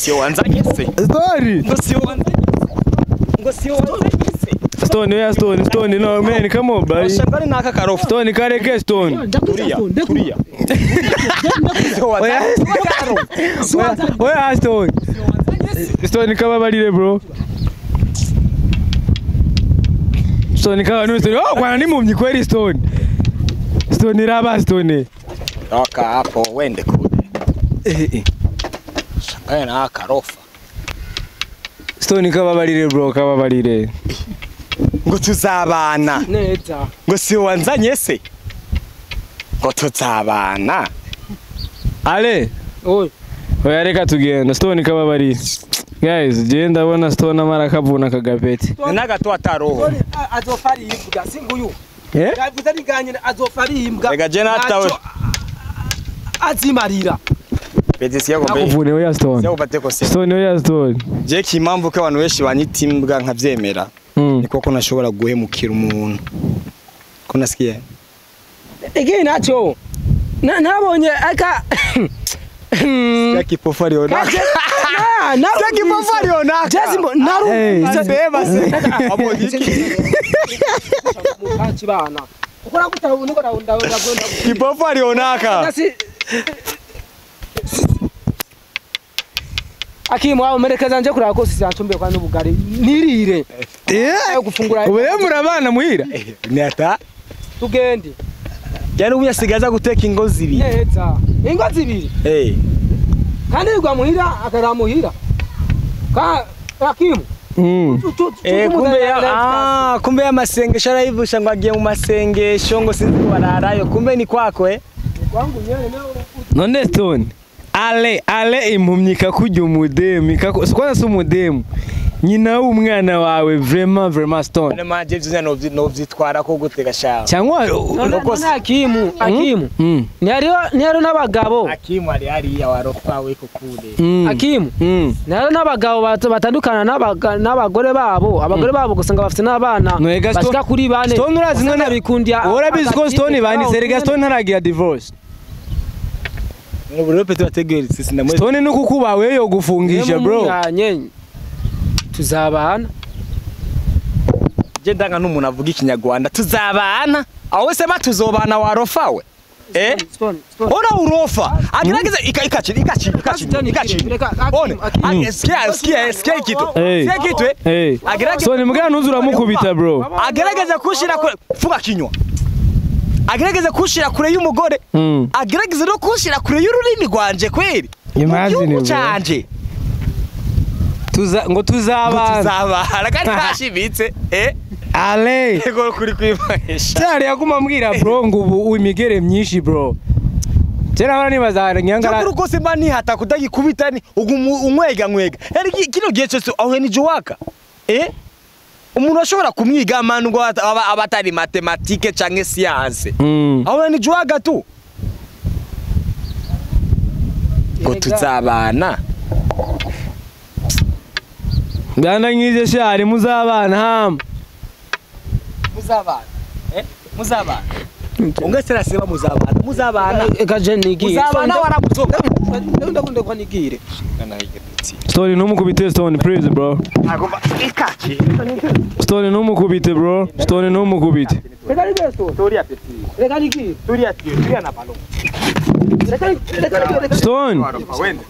Sio wanzanye se. Stone. Ngo sio wanzanye. Ngo sio wanzanye se. Stone, yeah, Stone, Stone, no man, come on, buddy. Shangani naka karofa. Stone, kareke Stone. Tulia, tulia. Oya, oya Stone. Stone kababarire bro. Stone kaba no Stone. Oh, kwana ni mumyi kweli Stone. Stone raba Stone. Toka hapo wende kule. Shangani naka karofa. Stone kababarire bro, kababarire. Ngo tuzabana. Neza. Ngo si wanzanye se. Ngo tuzabana. Ale. Oi. Oya reka tugenda Stone kababarire. Guys, je ndabona Stone amara kavuna kagapeti. Nagato ataroho. Azofari imbwa singuyu. Eh? Yavuze ari ganye azofari imbwa. Rega je natawe. Azimarira. Pedisi yako be. Akuvune oya Stone. Yako bateko se. Stone oya Stone. Je kimamvu ko abantu benshi banyita imbwa nkavyemera. Ni koko nashobora guhemukira umuntu. Ko nasikiye. Ege nacho. Nabonye aka Ya kipofu aliona. Na Ya kipofu aliona. Jazimbo naru. Sema se. Abonye. Mukachibana. Ukora gutabu niko ndabona. Kipofu alionaka. Akimu aho merekeza nje kuraba ko sisantumbe kwa n'ubugari nirire. Eh, gufungura. Wewe murabana muhira. Ni ata tugende. Yani ubu yasigaza guteka ingo zibiri. Neza. Ingo zibiri. Eh. Kandi igwa muhira akara muhira. Ka Akimu. Kumbe ya kumbe ya masengesho arayivusha ngo agiye mu masengesho ngo sinzi bararayo kumbe ni kwako eh. Kwangu nyene nawe. None Stone. Ale ale impumyi kakujya umudemu kako kwanza si umudemu nyina w'umwana wawe vraiment vraiment Stone. None manje ivyo no vyitwara ko gutega shawe. Cyangwa none Akimu Akimu. Ni hariyo n'abagabo. Akimu ari hariya warofa we kukure. Akimu. Ni hariyo n'abagabo batandukana n'abagore babo, abagore babo gusanga bafite n'abana bashika kuri bane. Stone urazi none bikundiya. Urabizi ko Stone bani serega Stone ntaragira divorce. Ubu petu ategeretse sinamwe. Stone nuko kubawe yo gufungisha bro. Tuzabana. Je ndanga n'umuntu avuga ikinyarwanda tuzabana. Aho sema tuzobana warofa we. Eh? Ona urofa. Agerageza ikachi ikachi ikachi ikachi. One. Sikia sikia sikia kitu. Sikia kitu eh. Agerageza Stone mbwa ntuzura mukubita bro. Agerageza kushira fuga kinywa. Agerageza kushira kure y'umugore. Agerageza no kushira kure y'ururimi rwanje kweri. Imagine canje. Tuza ngo tuzabana. Tuzabana kandi nashibitse eh. Ale. Yego kuri kwibahisha. Cyari yaguma mbwira bro ngo ubu imigere myinshi bro. Tera bana nibaza nyangara. Cyakuru kose mba nihata kudagikubita ni unywega nywega. Yari kino gihe cyose aho ni jowaka. Eh? Umuntu ashobora kumwiga manu ngo abatari matematike canke science. Aho ni jwaga tu. Ngo tuzabana. Ndana ngize shari muzabana ham. Muzabana. Eh? Muzabana. Ungesera sema muzabana. Muzabana. Eka je nigire. Muzabana warabuzoka. Ndakunda kwa nigire. Stone numukubite Stone please bro. Agomba ikachi. Stone numukubite bro. Stone numukubite. Reka nigire Stone. Tulia peti. Reka nigire. Tulia tulia na balo. Reka Stone. Wende.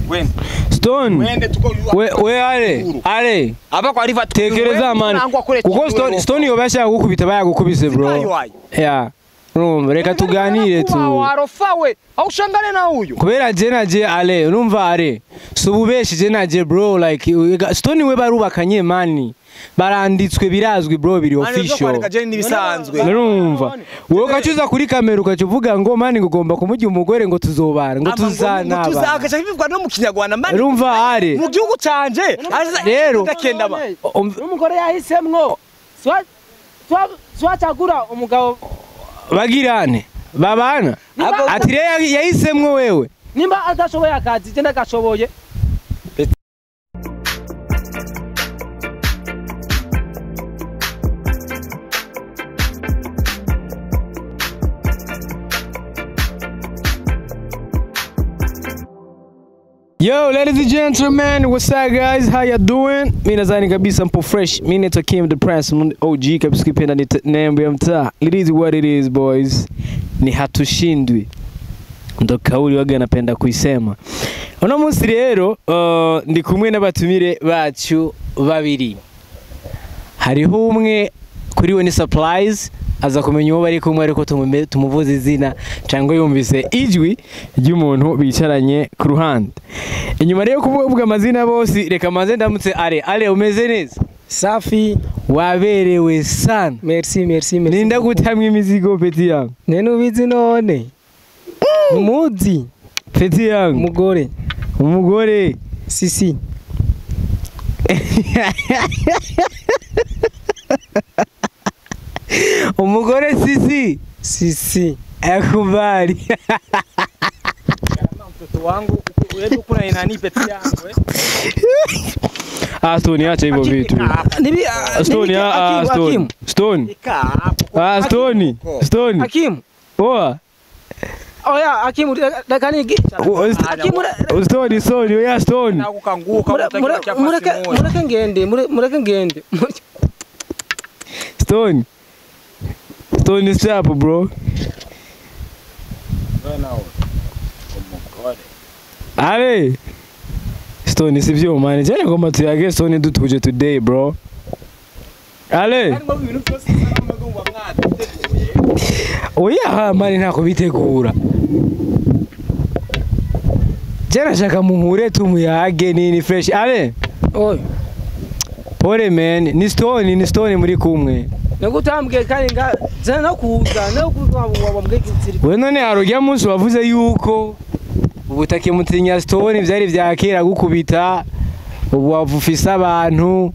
Wende. Stone. Wende tuko we ale. Ale. Aba kwa riva tekereza man. Kuko Stone Stone yobasha gukubita bayagukubise bro. Yeah. Urumva reka tuganire tu. Warofa we. Au shangane na uyu. Kubera je naje ale urumva are. Sububeshi je naje bro like Stone we barubakanye mani. Baranditswe birazwi bro biri official. Nibisanzwe. Urumva. Wowe ukacuza kuri kamera ukacuvuga ngo mani ngomba kumujya umugore ngo tuzobana ngo tuzana. Tuzagaca bivugwa no mu kinyarwanda mani. Urumva are. Mu gihugu canje. Rero ndakenda ba. Umugore yahisemwo. Swatagura umugabo bagirane babana ati rero yahisemwo wewe nimba adashoboye akazi je ndagashoboye. Yo, ladies and gentlemen, what's up guys? How you doing? Mimi nadhani kabisa mpo fresh. Mimi naitwa Kim the Prince, OG kabisa kipenda ni nembo ya mtaa. It is what it is boys. Ni hatushindwi. Ndo kauli waga napenda kuisema. Uno munsi rero ndi kumwe n'abatumire bacu babiri. Hariho umwe kuri we ni surprise aza kumenya uwo bari kumwe ariko tumuvuze izina cyangwa yumvise ijwi ry'umuntu bicaranye ku ruhande. Inyuma rero kuvuga amazina bose reka manze ndamutse Ale. Ale umeze neza? Safi. Waberewe sana. Merci merci merci. Ninda gutamwa imizigo peti yangu. Nene ubizi none. Muzi peti yangu. Mugore. Umugore. Sisi. Umugore sisi. Sisi. Akubali. Mtoto wangu wewe kuna nani peti yangu eh? Ah, Stone acha hivyo vitu. Stone ah Stone. Stone. Ah Stone. Stone. Hakim. Poa. Oya Hakim dakani Hakim Stone Stone oya Stone. Nakukanguka mureke ngende mureke ngende. Stone. Stone is up bro. Ale. Stone sivyo man. Jana ngoma tuyage Stone dutuje today bro. Ale. Oya mani ntako bitegura. Jana shaka muhure tumuyage nini fresh. Ale. Oy. Pole man, ni Stone muri kumwe. Nagutambwe kandi nga zana kuza no kuwabambwe kitsiri. We none arujya munsi wavuze yuko ubutake mutinya Stone byari byakera gukubita ubu wavufisa abantu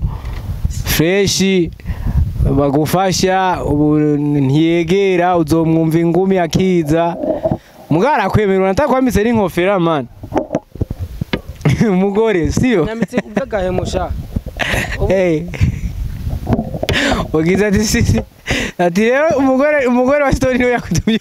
fresh bagufasha ubu ntiyegera uzomwumva ingumi akiza mugara kwemerwa natakwambitse n'inkofera man. Umugore sio namitse ubwagahemusha. Hey. Wagize ati sisi ati rero umugore wa Stone niwe yakutumye.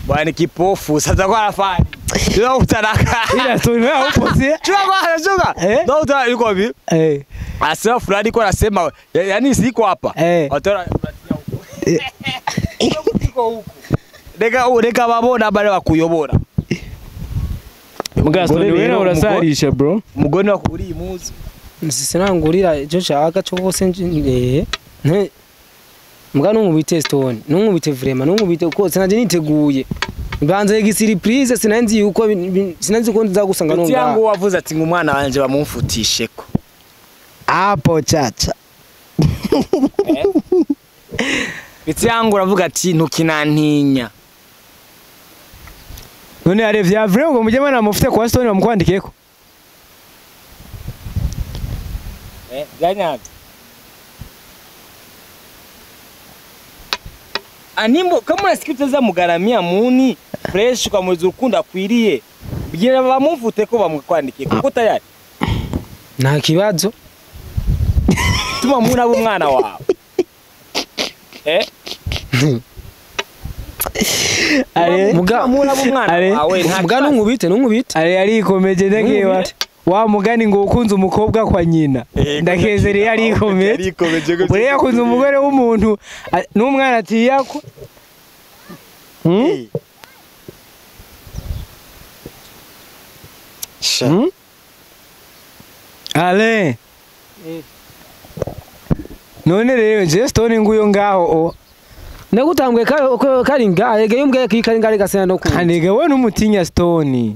Bwana kipofu sasa kwa afani. Ndio utaraka. Ila Stone wewe upo si? Chukua chukua. Ndio utaraka yuko vipi? Eh. Asema fulani kwa anasema yani siko hapa. Watora unatia huko. Huko. Reka babona bale bakuyobora. Muga Stone wewe urasarisha bro. Mugone wakuriye imuzi. Sinangurira icyo nshaka cyose nje. Muga nungubite Stone, nungubite vraiment, nungubite ko sinaje niteguye. Mbanze igisirprise sinanzi yuko sinanzi ko nzagusanga nonga. Yangu wavuze ati ngo umwana wanje bamumfutisheko. Apo chacha. Biti yangu uravuga ati ntukinantinya. None are vya vrai ngo mujye mwana mufite kwa Stone bamukwandikeko. Ganyabye. Animbo kama unasikia za mugaramia muni fresh kwa mwezi ukunda akwiriye. Bwira bamumfute ko bamukwandike kuko tayari. Nta kibazo. Tuma muna bo mwana wawe. Ale muga muna bo mwana wawe nta muga nungubite nungubite. Ale yarikomeje ndakewa. Wa mugani ngo ukunze umukobwa kwa nyina. Ndakezere yarikomeje. Bure yakunze umugore w'umuntu n'umwana ati yako. Ale. None rero je Stone nguyo ngaho o. Nagutambwe kari ngaho ege yumbwe kari ngaho gasena no ku. Kanige we n'umutinya Stone.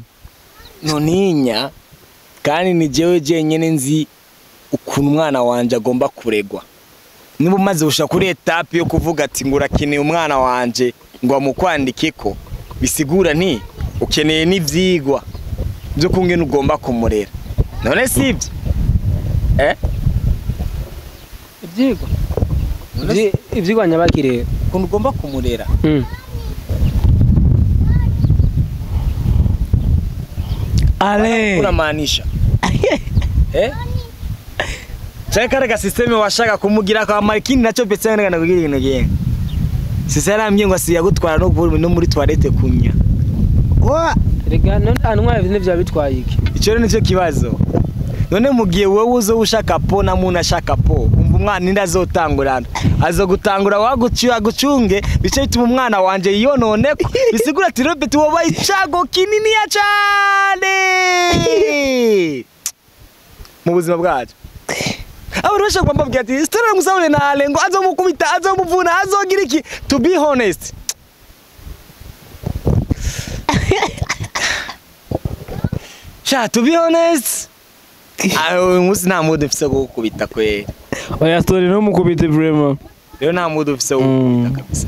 Noninya kandi ni jewe jenyene nzi ukuntu umwana wanje agomba kuregwa. Niba umaze gushika kuri etape yo kuvuga ati ngo urakeneye umwana wanje ngo amukwandikeko bisigura nti ukeneye n'ivyigwa byo kungena ugomba kumurera. None sivyo? Ivyigwa. Ivyigwa nyabakire ukuntu ugomba kumurera. Ale. Unamaanisha? Chaka kare ka system washaka kumugira kwa marikini nacho pesa ngana kugira ibintu giye. Sisi yarambwiye ngo asiya gutwara no no muri toilette kunya. Wa Rega none antwaye ibintu bya bitwaye iki? Ico rero nicyo kibazo. None mugiye wewe uzo ushaka po na muntu ashaka po, umva umwana inda azotangurana. Azogutangura waguciye agucunge, bice bituma umwana wanje yiyononeko. Bisigura ati Robert wobaye icago kinini ya cane. Mu buzima bwacu. Abantu benshi bagomba kubwira ati Stella musabure na Ale ngo azomukubita, azomuvuna, azogira iki. To be honest. Sha, to be honest. Ayo umunsi nta mudu mfise wo gukubita kweri. Oya Stone ntumukubite vraiment. Rero nta mudu mfise wo gukubita kabisa.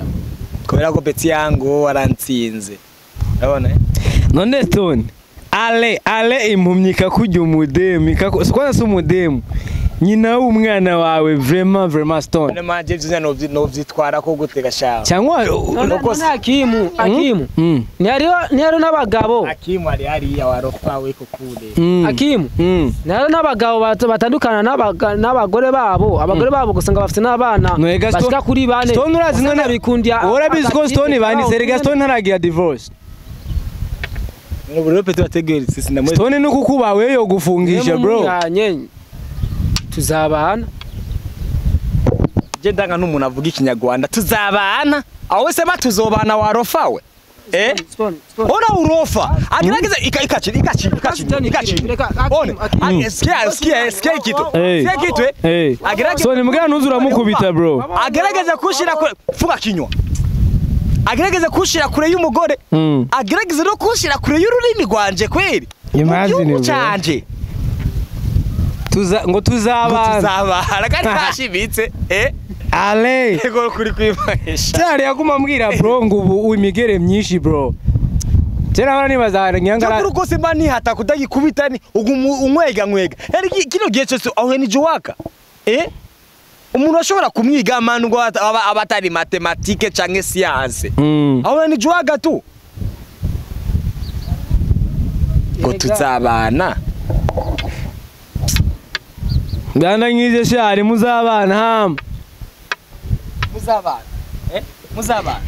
Kubera ko peti yangu warantsinze. Urabona? None Stone ale impumyi ikakujya umudemu kwanza si umudemu nyina w'umwana wawe vraiment vraiment Stone. None manje ivyo novyitwara ko gute gashawe. Cyangwa None Akimu Akimu. Ni hariho n'abagabo. Akimu ari hariya warofa we kukure. Akimu. Ni hariho n'abagabo batandukana n'abagore babo, abagore babo gusanga bafite n'abana bashika kuri bane. Stone urazi none bikundiya. Urabizi ko Stone banditse rega Stone ntaragira divorce. Stone nuko kubawe yo gufungisha bro. Tuzabana. Je ndanga n'umuntu avuga ikinyarwanda tuzabana. Aho wese batuzobana warofa we. Eh? Ona urofa. Agerageza ikachini. One. Sikia kitu. Sikia kitu eh. Agerageza. Stone mbwa ntuzura mukubita bro. Agerageza kushira kure fuga kinywa. Agerageza kushira kure y'umugore. Agerageza no kushira kure y'ururimi rwanje kweri. Imagine canje. Ngo tuzabana. Tuzabana kandi ntashimitse eh. Ale. Yego kuri kwibahisha. Cyari yaguma mbwira bro ngo ubu imigere myinshi bro. Tera bana nibaza nyangara. Cyakuru kose mba nihata kudagikubita ni unywega nywega. Yari kino gihe cyose aho ni jowaka. Eh? Umuntu ashobora kumwiga manu ngo abatari matematike canke science. Aho ni jowaka tu. Ngo tuzabana. Ngana ngize shari muzabana ham. Muzabana. Eh? Muzabana.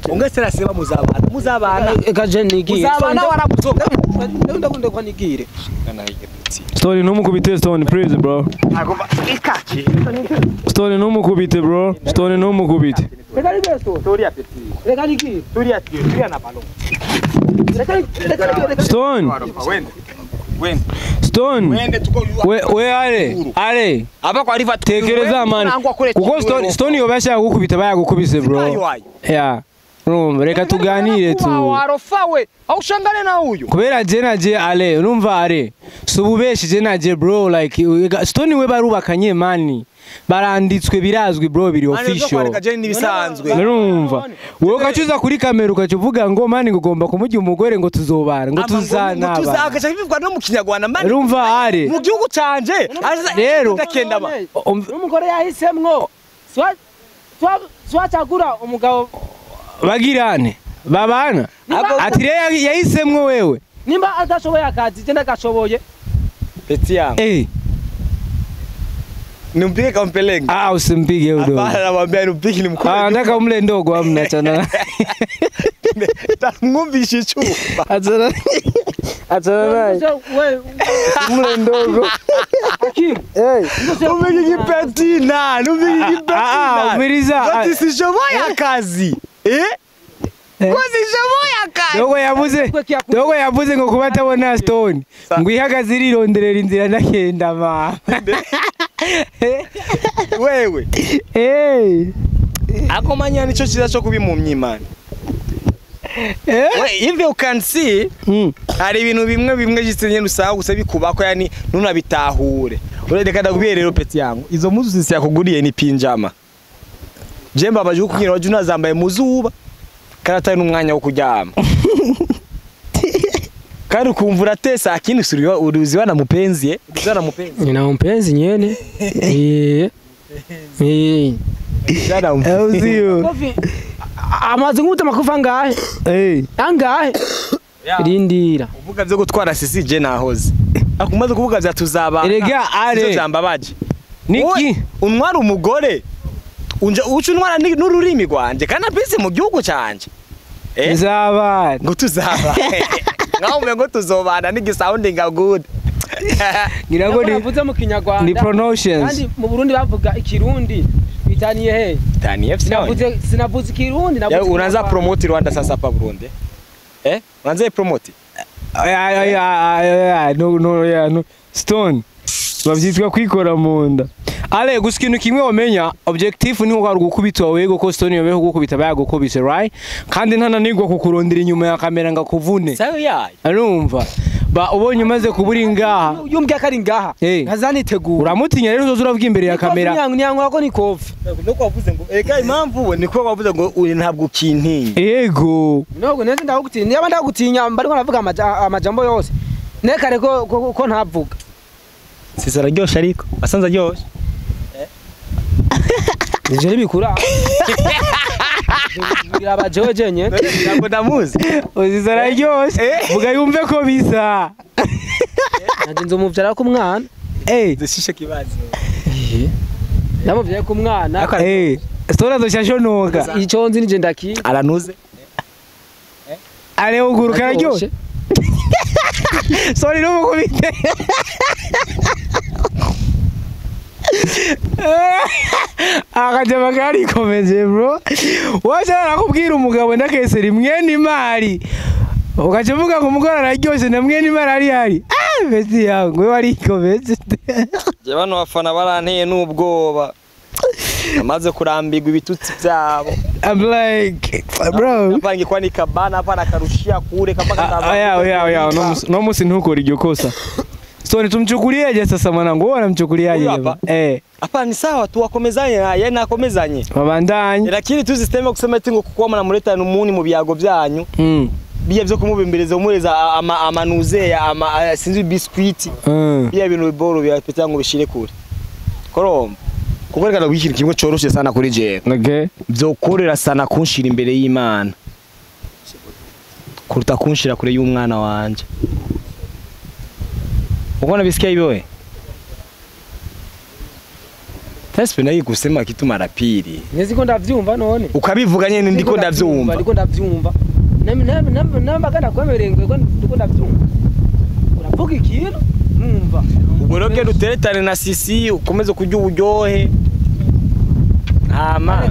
Ungesera seba muzabana. Muzabana. Eka je nigire. Muzabana warabuzoka. Ndakunda kwa nigire. Stone ntumukubite Stone please bro. Agomba ikachi. Stone ntumukubite bro. Stone ntumukubite. Reka nigire Stone. Tulia peti. Reka nigire. Tulia tulia na balo. Reka Stone. Wende. Stone. Wende tuko we ale. Ale. Aba kwa riva tekereza man. Kuko Stone Stone yobasha gukubita bayagukubise bro. Yeah. Urumva reka tuganire tu. Warofa we. Au shangane na uyu. Kubera je na je ale urumva ale. Sububeshi je na je bro like Stone we barubakanye mani. Baranditswe birazwi bro biri official. Nibisanzwe. Urumva. Wowe ukacuza kuri kamera ukacuvuga ngo mani ngomba kumujya umugore ngo tuzobana ngo tuzana. Tuzakaca bivugwa no mu kinyarwanda mani. Urumva ale. Mu gihugu canje rero ndakenda ba. Umugore yahisemwo. Swacagura umugabo bagirane babana ati rero yahisemwo wewe. Nimba adashoboye akazi je ndagashoboye. Peti yangu. Eh. Nimpige kampelenga. Ah, usimpige udogo. Hapana, namwambia nimpige ni mkubwa. Ah, nataka umle ndogo amna chana. Tamwumvishe chuma. Achana. Achana naye. Wewe umle ndogo. Hakim. Eh. Umpige kipetina, umpige kipetina. Ah, umiriza. Ngoti sishoboye akazi. Eh? Ngoti sishoboye akazi. Dogo yavuze ngo kuba atabona Stone. Ngo ihagaze irironderera inzira ndakenda ma. Wewe. Eh. Akomanya nico cyiza cyo kubimumya imana. Eh? If you can see hari ibintu bimwe bimwe gisenye usanga gusa bikubako yani nunabitahure. Ureka ndakubwiye rero peti yangu. Izo muzu sisi yakuguriye ni pinjama. Je mbabaje kukugira waje unazambaye muzuba. Karata n'umwanya wo kuryama. Kandi ukumva uratesa akindi suriwa uruziwa na mupenzi eh? Uruziwa na mupenzi. Nina mpenzi nyene. Eh. Eh. Jana uziyo. Amaze nguta makufa angahe? Eh. Angahe? Rindira. Uvuga byo gutwara sisi je nahoze. Akumaze kuvuga bya tuzaba. Erega are. Byambabaje. Niki Untwara umugore. Unja uca untwara n'ururimi rwanje kandi apise mu gihugu canje. Tuzabana. Ngo tuzaba. Ngaho umengo tuzobana nigi sounding good. Ngira ngo ni navuze mu Kinyarwanda. Ni pronotions. Kandi mu Burundi bavuga ikirundi. Bitaniye he? Bitaniye sinavuze sinavuze ikirundi navuze. Unaanza promote Rwanda sasa hapa Burundi. Unaanza promote. Ay no no ya no Stone. Bavyitwa kwikora munda. Ale gusa ikintu kimwe wamenya objective ni uko gukubitwa wego ko Stone yobeho gukubita bayagukubise right kandi ntananirwa kukurondera inyuma ya kamera ngakuvune. Sayo yayo. Arumva. Ba ubonye umaze kuburi ngaha. Yumbya kari ngaha. Nkazanitegura. Uramutinya rero uzoza uravuga imbere ya kamera. Nyankora ko ni kofi. Nuko wavuze ngo ega impamvu we niko wavuze ngo uri ntabwo ukintinya. Yego. Nubwo neze ndagutinya. Yaba ndagutinya mba ariko navuga amajambo yose. Nekare ko ntavuga. Sisa araryoshe ariko. Asanze aryoshe. Ivyo ntibikura. Biraba jewe jenye. Ntabwo ndamuzi. Sisa araryoshe. Vuga yumve ko bisa. Nanje nzomuvyara ko umwana. Zishishe kibazo. Namuvyaye ko umwana. Stone azoshashonoka. Ico nzi nije ndaki. Aranuze. Ale uguruka araryoshe. Sorry n'umukubite. Akajama karikomeje bro. Wacha nakubwira umugabo ndakesera mwene imari. Ukaca uvuga ngo umugore araryoshe na mwene imari ari hari. Besi yangu we warikomeje. Je bano bafana baranteye n'ubwoba. Amaze kurambirwa ibitutsi byabo. I'm like bro. Napangi kwa nikabana hapa nakarushia kure kama kataba. Oya no musi ntukora iryo kosa. Stone tumchukulieje sasa mwanangu? Wewe unamchukuliaje hapa? Hapa ni sawa tu wakomezanye na yeye nakomezanye. Babandanye. Lakini tu system kusema ati ngo kuko mnamuleta numuni mu byago byanyu. Biya byo kumubimbereza umureza amanuze ama sinzi biscuit. Biya bintu biboro byapeta ngo bishire kure. Koromba. Kuko reka ndabwira kimwe coroshe sana kuri jewe. Okay. Byokorera sana kunshira imbere y'Imana. Kuruta kunshira kure y'umwana wanje. Uko nabisikia hivyo we? Tesi nayi kusema kitu mara pili. Niziko ndavyumva none. Ukabivuga nyene ndiko ndavyumva. Ndiko ndavyumva. Namba kana kwemerengwe ndiko ndavyumva. Uravuga ikintu numva. Ubwo rero genda uteretane na Sisi ukomeze kurya uburyohe. Hama.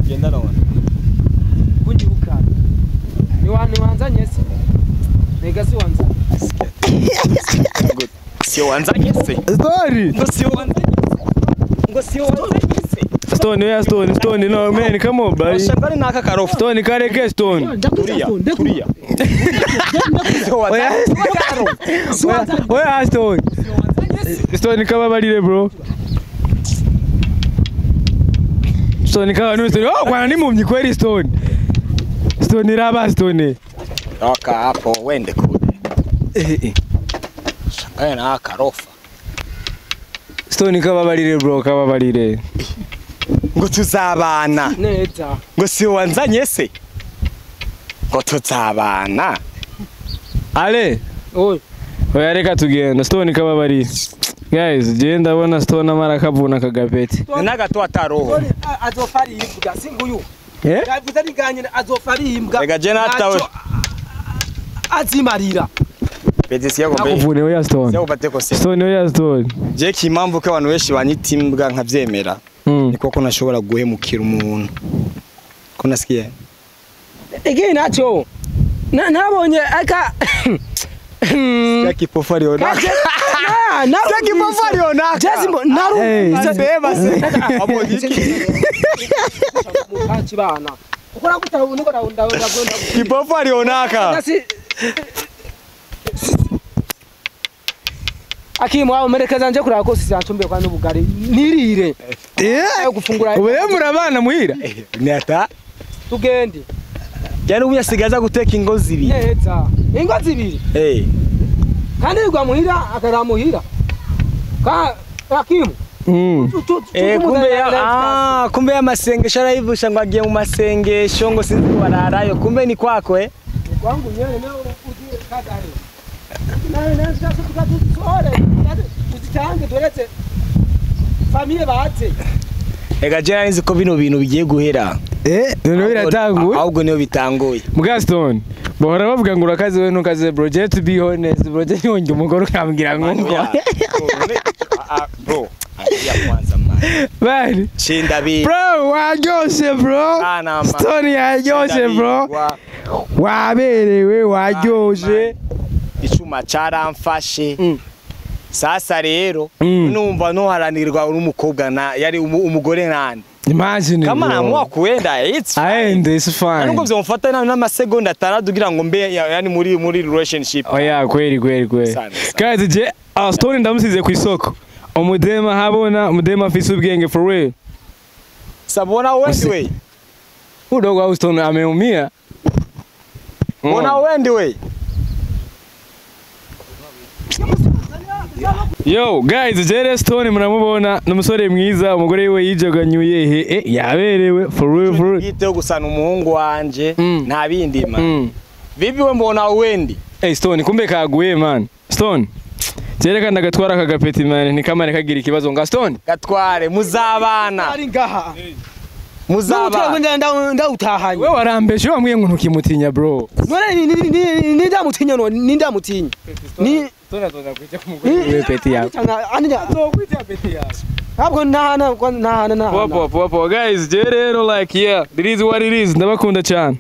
Genda none. Niwanzanye se. Nega si wanzanye. Sio wanzanye se. Sorry. Ngo sio wanzanye. Ngo sio wanzanye se. Stone yeah Stone no man come on buddy. Shambani naka karofu. Stone kareke Stone. Tulia. Tulia. Oya Stone. Stone kababarire bro. Stone kaba no Stone. Oh kwana ni mumyi kweli Stone. Stone raba Stone. Toka hapo wende kule. Shangaya na karofa. Stone kababarire bro kababarire. Ngo tuzabana. Neza. Ngo si wanzanye se. Ngo tuzabana. Ale. Oi. Oya reka tugenda Stone kababarire. Guys, je ndabona Stone amara kavuna kagapeti. Nagato ataroho. Azofari imbwa singuyu. Yavuze ari ganye azofari imbwa. Rega je natawe. Azimarira. Pedesi yako be. Akuvune oya Stone. Yako bateko se. Stone oya Stone. Je kimamvu ko abantu benshi banyita imbwa nkavyemera. Niko ko nashobora guhemukira umuntu. Ko nasikiye. Ege nacho. Nabonye aka Ya kipofu aliona. Na ya kipofu aliona. Jazimbo naru. Sema se. Abonye. Mukachibana. Ukora gutabu niko ndabona. Kipofu alionaka. Akimu wao merekeza nje kuraba ko sisi kwa n'ubugari nirire. Gufungura. Ubu murabana muhira. Ni ata tugende. Jana ubu yasigaza guteka ingo zibiri. Neza. Ingo zibiri. Kandi rwa muhira akara muhira. Ka Akimu. Kumbe ya kumbe ya masengesho arayivusha ngo agiye mu masengesho ngo sinzi wararayo kumbe ni kwako Wangu nyene nawe ugiye kagare. Nawe nawe sasa tukatusohore. Tuzitange turetse famille batse. Ega je nari nzi ko bino bintu bigiye guhera. Noneho biratanguye. Ahubwo niyo bitanguye. Mugaston, bahora bavuga ngo urakaze we ntukaze bro. Je, to be honest bro, je niyonge umugore ukambwira ngo ngo. Ah, bro. Ya kwanza man. Bari. Shinda bi. Bro, waryoshe bro. Sana, man. Stone yaryoshe bro. Waberewe waryoshe. Icuma caramfashe. Sasa rero numva ntuharanirwa n'umukobwa na yari umugore nani. Imagine. Kama bro. naamua kuenda it's fine. Aende, it's fine. Nubwo vyomfata n'amasegonda atandatu kugira ngo mbe yani muri relationship. Oya, kweli kweli kweli. Sana, sana. Guys, je Stone ndamusize ku isoko. Umudema habona, umudema afise ubwenge for real. Sabona wendi we. Udogo wa Stone ameumia. Bona wendi we. Yo guys, Jerry Stone muramubona ni umusore mwiza, umugore wiwe yijoganyuye he yaberewe for real for real. Yiteho gusana umuhungu wanje nta bindi man. Vipi we mbona wendi? Hey Stone, kumbe kaguye man. Stone. Jereka ndagatwara aka gapeti man, ntikamare kagira ikibazo nga Stone. Gatware muzabana. Ari ngaha. Muzabana. Nda ndawutahanye. We warambeshe wambwiye ngo ntukimutinya bro. None ni ni ndamutinya none ni ndamutinya. Ni Stone azoza kwica kumugore wiwe peti yawe. Anja Azokwica peti yawe. ntabwo nahana nahana nahana. Poa poa poa poa guys, je rero like yeah, it is what it is. Ndabakunda cyane.